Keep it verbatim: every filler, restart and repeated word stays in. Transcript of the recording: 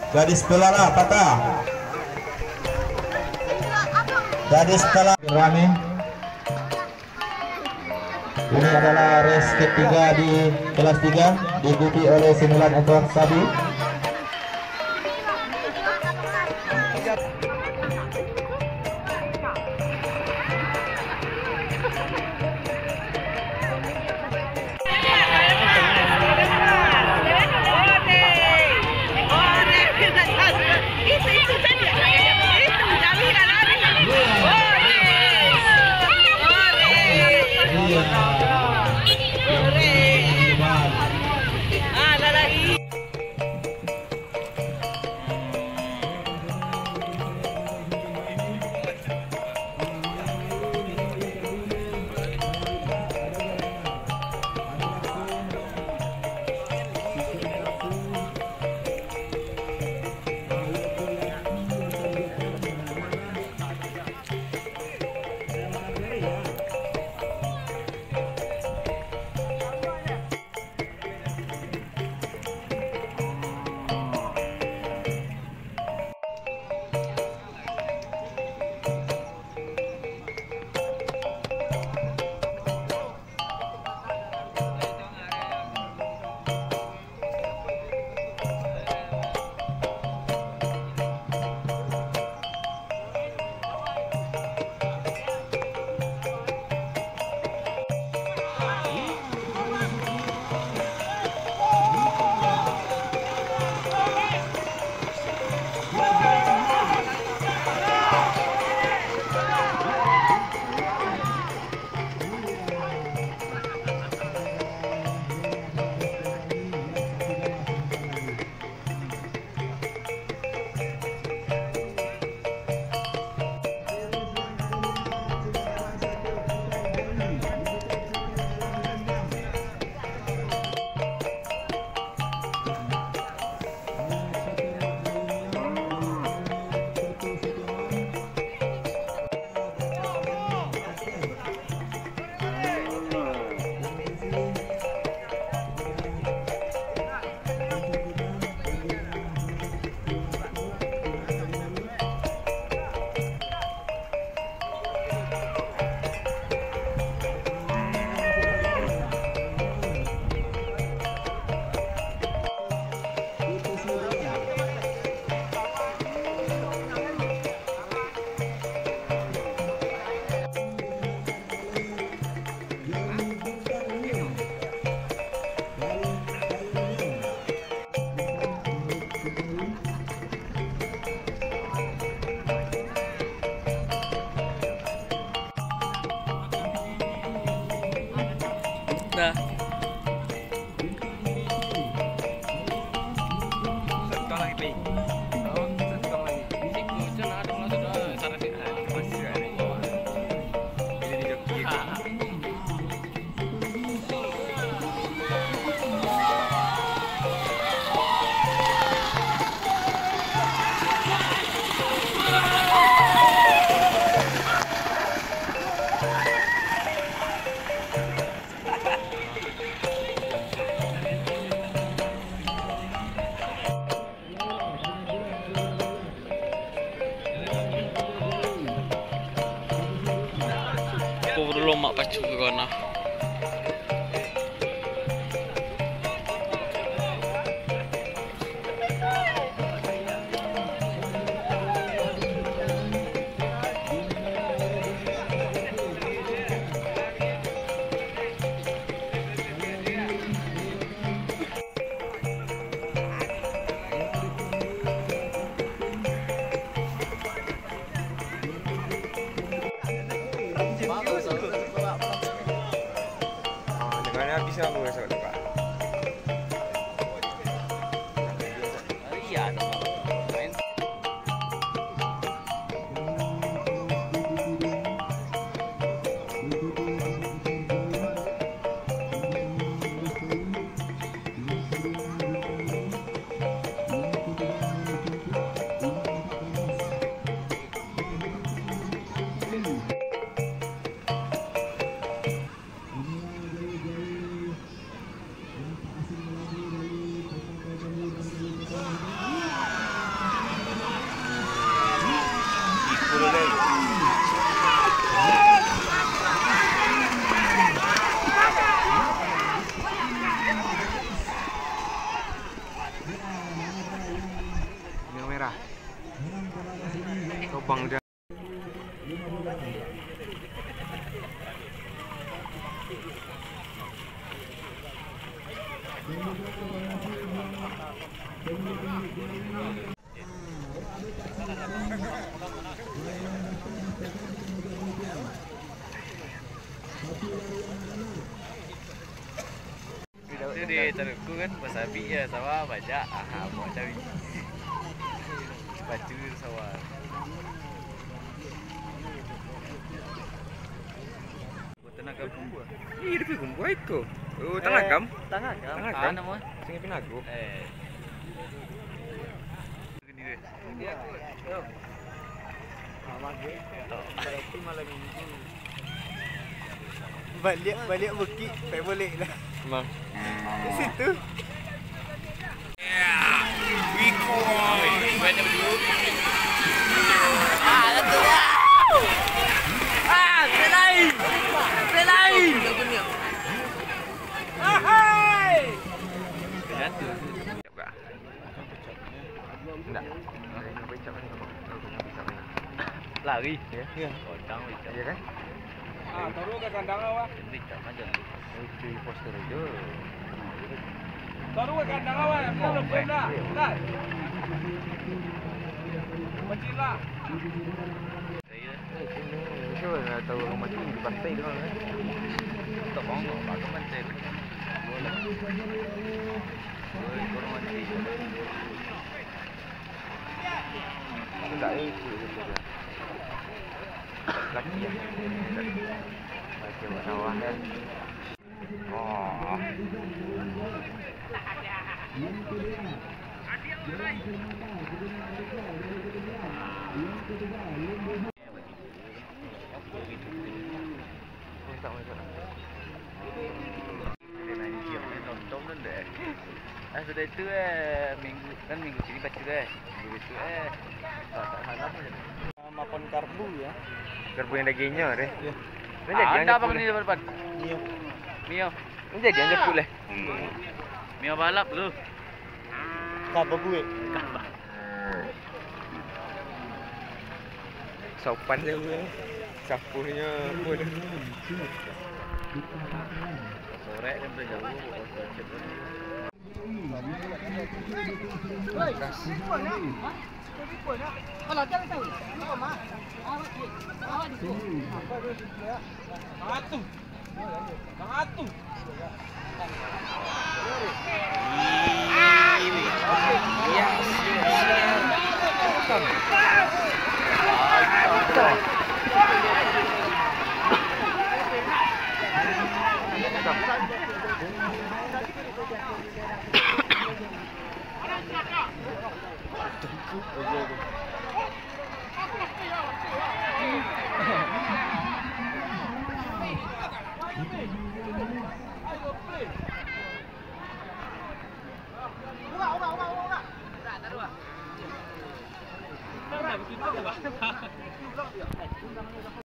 Gadis Pelala patah. Gadis Pelala rame. Ini adalah race ketiga di kelas tiga, diikuti oleh sembilan ekor sapi. Dah. Apo dulu mak pacu ke kana? Yang merah. Lubang dia. Tu di Taruku kan, basabik je, sawah banyak. Aha, buat cabi. Batu sawah. Tanah Gambua. Ih, di Gambua itu. Oh, Tanah Gam. Tanah Gam. Tanah Gam. Ah, nama? Sungai Pinago. Eh. Berarti malam minggu. Baliak, baliak bukik, pai boleh lah. Mang. Di situ. Lari. Ya. Iya kan? Ah, taruh ka kandang awak. Di postur itu. Taruh ka kandang awak, yang belum, belum dah. Dah. Kecil lah. Eh, sini, siapa nak tahu orang mati di pantai tu kan? Tak bangun, tak ke pantai tu. Boleh. Boleh, orang mati. Enggak, eh, itu, itu, itu. Laki ya. Laki buat sawah ya. Oh. Ah, sudah itu, eh, minggu, kan minggu sini baca, eh. Minggu itu, eh, tak, tak salah pun. Makan karbu, ya. Karbu yang dagingnya, deh. Iya. Ini jadi ada yang apa jeput, ni deh. Depan? Mio. Mio. Ini jadi yang jeput, leh. Mio balap lu. Karbu gue. Sopan je gue. Sapunya pun. Sorek kan tu jauh.